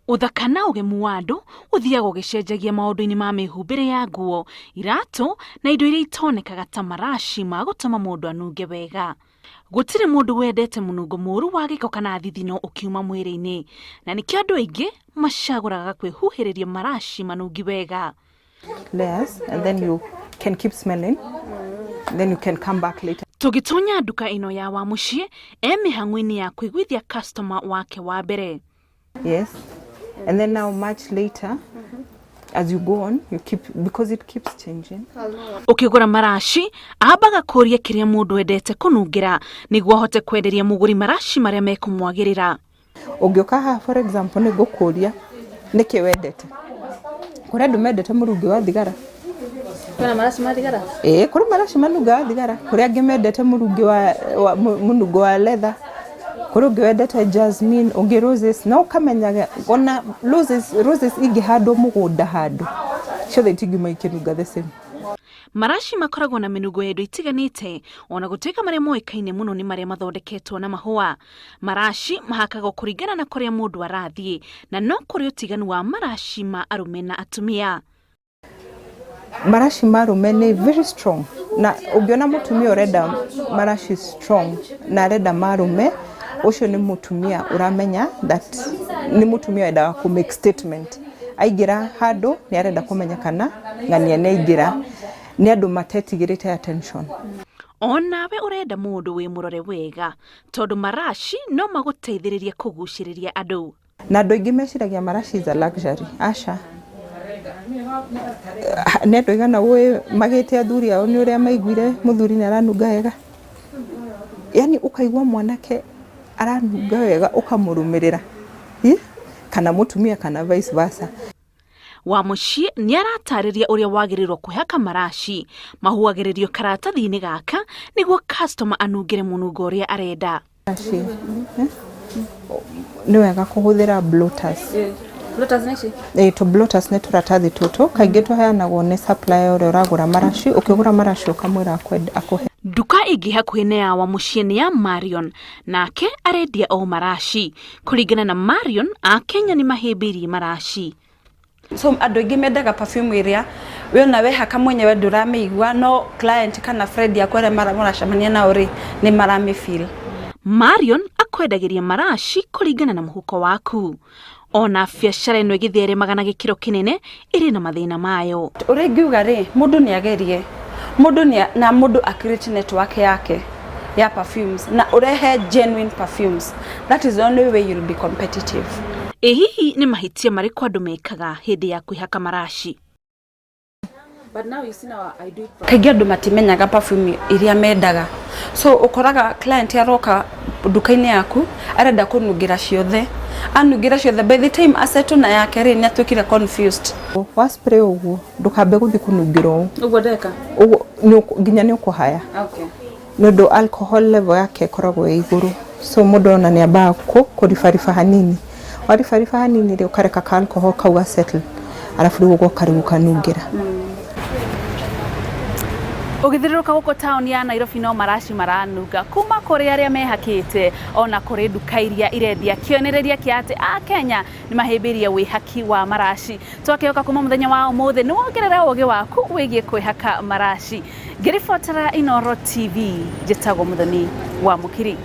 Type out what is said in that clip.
Ũthaka na ũgemu wa andũ ũthiaga ũgĩcenjagia maũndũ-inĩ ma mĩhumbĩre ya nguo, iratũ na indo iria itonekaga ta maraci ma gũtũma mũndũ anunge wega. Gũtirĩ mũndũ wendete mũnungo mũru wa gĩko kana thithino ũkiuma mwĩrĩ-inĩ, na nĩkĩo andũ aingĩ macagũraga kwĩhuhĩrĩria maraci manungi wega. Layers and then you can keep smelling, then you can come back later. Tũgĩtonya nduka ĩno ya Wamũciĩ, e mĩhang'o-inĩ ya kũiguithia customer wake wa mbere. Yes, and then now much later, as you go on, you keep, because it keeps changing. Ũkĩgũra maraci, ambaga kũria kĩrĩa mũndũ endete kũnungĩra nĩguo ahote kwenderia mũgũri maraci marĩa mekũmwagĩrĩra. Ũngĩũka haha, for example, nĩ ngũkũria nĩkĩ wendete. Kũrĩ andũ mendete mũrungĩ wa thigara. Kwĩna maraci ma thigara? Ĩĩ, kũrĩ maraci manungaga thigara. Kũrĩ angĩ mendete mũrungĩ wa mũnungo wa leather. Kũrĩ ũngĩ wendete jasmine, ũngĩ roses. Na ũkamenyaga ona roses, roses ingĩhandwo mũgũnda handũ, ciothe itingiuma ikĩnunga the same. Maraci makoragwo na mĩnungo ya indo itiganĩte, ona gũtuĩka marĩa moĩkaine mũno nĩ marĩa mathondeketwo na mahũa. Maraci mahakagwo kũringana na kũrĩa mũndũ arathiĩ, na no kũrĩ ũtiganu wa maraci ma arũme na atumia. Maraci ma arũme nĩ very strong, na ũngĩona mũtumia ũrenda maraci strong na arenda ma arũme, ũcio nĩ mũtumia ũramenya that nĩ mũtumia wendaga kũ make statement. Aingĩra handũ nĩ arenda kũmenyekana ng'ania nĩ aingĩra, nĩ andũ matetigĩrĩte attention. Onawe ũrenda mũndũ wĩ mũrore wega, tondũ maraci no magũteithĩrĩrie kũgucĩrĩria andũ. Na andũ aingĩ meciragia maraci is a luxury. Aca. Nĩ andũ aigana ũĩ magĩte athuri ao nĩ ũrĩa maiguire mũthuri nĩ aranunga wega? Yani ũkaigua mwanake aranunga wega ũkamũrũmĩrĩra. Kana mũtumia kana vice versa. Wamũciĩ nĩ aratarĩria ũrĩa wagĩrĩirwo kwĩhaka maraci. Mahuagĩrĩrio karatathi-inĩ gaka nĩguo customer anungĩre mũnungo ũrĩa arenda. Maraci, nĩ wega kũhũthĩra blotters. Blotters nĩ ici? Ĩĩ, tũ blotters nĩ tũratathi tũtũ kaingĩ tũheanagwo nĩ supplier ũrĩa ũragũra maraci. Ũkĩgũra maraci ũkamwĩra akũhe. Nduka ĩngĩ hakuhĩ na ya Wamũciĩ nĩ ya Marion, nake arendia o maraci. Kũringana na Marion, Akenya nĩ mahĩmbĩirie maraci. So andũ aingĩ mendaga perfume ĩrĩa we ona wehaka mwenyewe ndũramĩigua, no client kana friend yaku arĩa mũracemania nao rĩ, nĩ maramĩ feel. Marion akwendagĩria maraci kũringana na mũhuko waku. Ona biacara ĩno ĩgĩtheremaga na gĩkĩro kĩnene, ĩrĩ na mathĩna mayo. Ũrĩa ingiuga rĩ, mũndũ nĩ agerie, mũndũ nĩ na mũndũ a create network yake ya perfumes na ũrehe genuine perfumes. That is the only way you'll be competitive. Ĩ hihi nĩ mahĩtia marĩkũ andũ mekaga hĩndĩ ya kwĩhaka maraci? But now you see, now I do it. Kaingĩ andũ matimenyaga perfume iria mendaga, so ũkoraga client aroka nduka-inĩ yaku arenda kũnungĩra ciothe, anungĩra ciothe, by the time asettle na yake rĩ, nĩ atuĩkire confused. Wa spray ũguo, ndũkambe gũthiĩ kũnungĩra ũũ. Ũguo ndeka? Ũguo nginya nĩ ũkũhaya. Nĩ ũndũ alcohol level yake ĩkoragwo ĩ igũrũ, so mũndũ ona nĩ ambaga kũribariba hanini. Waribariba hanini rĩ, ũkareka ka alcohol kau ga settle, arabu rĩu ũgoka rĩu ũkanungĩra. Ũgĩthiũrũrũka gũkũ taũni ya Nairobi no maraci maranunga kuma kũrĩ arĩa mehakĩte ona kũrĩ nduka iria irendia, kĩonereria kĩa atĩ Akenya nĩ mahĩmbĩirie wĩhaki wa maraci. Twakĩhoka kuma mũthenya wa ũmũthĩ nĩ wongerera ũgĩ waku wĩgiĩ kwĩhaka maraci. Ngĩribotera Inooro TV, njĩtagwo Mũthoni wa Mũkiri.